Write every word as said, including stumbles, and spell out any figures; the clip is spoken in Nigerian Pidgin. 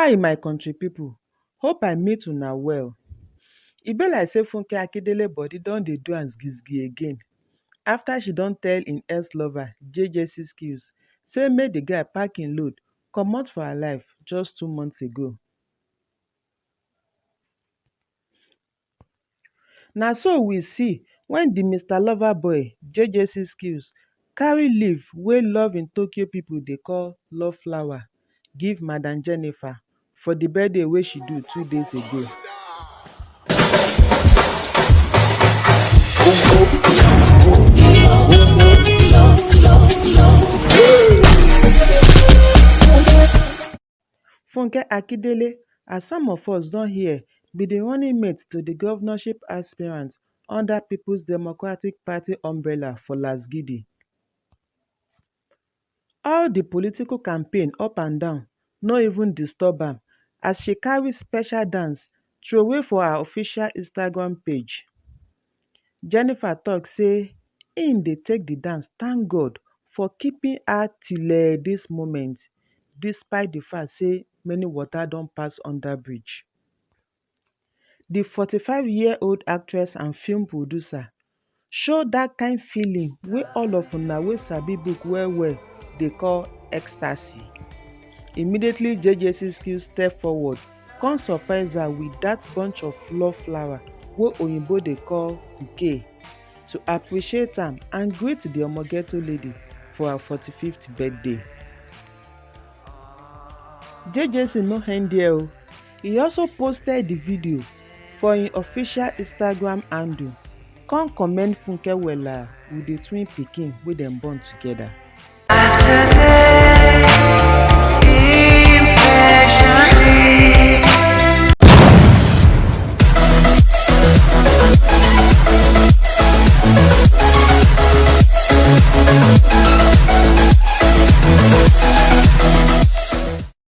Hi, my country people. Hope I meet una well. E be like say Funke Akindele body don dey do am zgizgi again after she don tell im ex-lover J J C Skills say make the guy pack im load comot for her life just two months ago. Na so we see when the Mister Lover Boy, J J C Skills, carry leaf wey Love in Tokyo people dey call love flower give Madam Jennifer for the birthday wey she do two days ago. Funke Akindele, as some of us don hear, be the running mate to the governorship aspirant under People's Democratic Party umbrella for Lasgidi. All the political campaign up and down no even disturb am as she carry special dance throway for her official Instagram page. Jennifer talk say im dey take the dance thank God for keeping her till eh, this moment, despite the fact say many water don pass under bridge. The forty-five-year-old actress and film producer show that kind feeling wey all of una wey sabi book well well dey call ecstasy. Immediately J J C Skills step forward, come surprise her with that bunch of love flower wey Oyinbo dey call bouquet to appreciate am and greet the Omogeto lady for her forty-fifth birthday. J J C no end there o. He also posted the video for im official Instagram handle, come commend Funke wella with the twin pikin wey dem born together.